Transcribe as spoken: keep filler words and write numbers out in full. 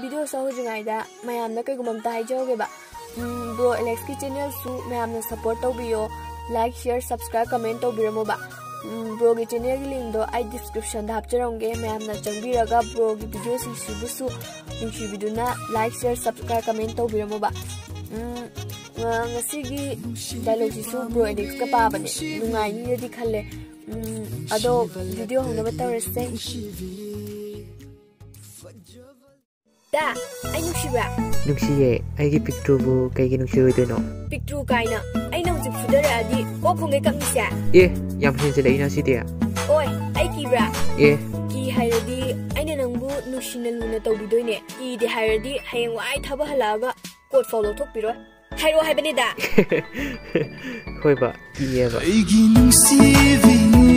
ꯚꯤꯗꯤꯑꯣꯁꯨ ꯍꯧꯗ꯭ꯔꯤꯉꯩꯗ ꯃꯌꯥꯝꯅ ꯀꯩꯒꯨꯝꯕ ꯑꯝꯇ ꯍꯥꯏꯖꯍꯧꯒꯦꯕ꯫ ꯎꯝ, ꯕ꯭ꯔꯣ ꯑꯦꯂꯦꯛꯁꯀꯤ ꯆꯦꯅꯦꯜꯁꯨ ꯃꯌꯥꯝꯅ ꯁꯞꯄꯣꯔꯠ ꯇꯧꯕꯤꯌꯣ꯫ ꯂꯥꯏꯛ, ꯁꯤꯌꯔ, ꯁꯕꯁꯀ꯭ꯔꯥꯏꯕ, ꯀꯃꯦꯟ ꯇꯧꯕꯤꯔꯝꯃꯣꯕ꯫ ꯎꯝ, ꯕ꯭ꯔꯣꯒꯤ ꯆꯦꯅꯦꯜꯒꯤ ꯂꯤꯡꯗꯣ ꯑꯩ ꯗꯤꯁꯀ꯭ꯔꯤꯞꯁꯟꯗ ꯍꯥꯞꯆꯔꯝꯒꯦ꯫ ꯃꯌꯥꯝꯅ ꯆꯪꯕꯤꯔꯒ ꯕ꯭ꯔꯣꯒꯤ ꯚꯤꯗꯤꯑꯣꯁꯤꯡꯁꯤꯕꯨꯁꯨ ꯅꯨꯡꯁꯤꯕꯤꯗꯨꯅ ꯂꯥꯏꯛ, ꯁꯤꯌꯔ, ꯁꯕꯁꯀ꯭ꯔꯥꯏꯕ, ꯀꯃꯦꯟ ꯇꯧꯕꯤꯔꯝꯃꯣꯕ꯫ ꯎꯝ, ꯑ, ꯉꯁꯤꯒꯤ ꯗꯥꯏꯂꯣꯛꯁꯤꯁꯨ ꯕ꯭ꯔꯣ ꯑꯦꯂꯦꯛꯁꯀ ꯄꯥꯕꯅꯦ꯫ ꯅꯨꯡꯉꯥꯏꯅꯤꯅꯗꯤ ꯈꯜꯂꯦ꯫ ꯎꯝ, ꯑꯗꯣ ꯚꯤꯗꯤꯑꯣ ꯍꯧꯅꯕ ꯇꯧꯔꯁꯦ꯫ ꯗꯥ, ꯑꯩ ꯅꯨꯡꯁꯤꯕ꯭ꯔꯥ? ꯅꯨꯡꯁꯤꯌꯦ꯫ ꯑꯩꯒꯤ ꯄꯤꯛꯇ꯭ꯔꯨꯕꯨ ꯀꯩꯒꯤ ꯅꯨꯡꯁꯤꯔꯣꯏꯗꯣꯏꯅꯣ? ꯄꯤꯛꯇ꯭ꯔꯨ ꯀꯥꯏꯅ꯫ ꯑꯩꯅ ꯍꯧꯖꯤꯛ ꯐꯨꯗꯔꯛꯑꯗꯤ ꯀꯣꯛ ꯈꯣꯡꯒꯩ ꯀꯛꯅꯤꯁꯦ? ꯑꯦ, ꯌꯥꯝ ꯍꯦꯟꯖꯤꯜꯂꯛꯏꯅ ꯁꯤꯗꯤ꯫ ꯑꯣꯏ, ꯑꯩ ꯀꯤꯕ꯭ꯔꯥ? ꯑꯦ꯫ ꯀꯤ ꯍꯥꯏꯔꯗꯤ ꯑꯩꯅ ꯅꯪꯕꯨ ꯅꯨꯡꯁꯤꯅ ꯂꯨꯅ ꯇꯧꯕꯤꯗꯣꯏꯅꯦ꯫ ꯀꯤꯗꯦ ꯍꯥꯏꯔꯗꯤ ꯍꯌꯦꯡ ꯋꯥꯏ ꯊꯕꯛ ꯍꯜꯂꯛꯑꯒ ꯀꯣꯠ ꯐꯥꯎ ꯂꯧꯊꯣꯛꯄꯤꯔꯣꯏ꯫ ꯍꯥꯏꯔꯛꯑꯣ ꯍꯥꯏꯕꯅꯤꯗ꯫ ꯍꯣꯏꯕ, ꯀꯤꯌꯦꯕ꯫ ꯑꯩꯒꯤ ꯅꯨꯡꯁꯤꯕꯤ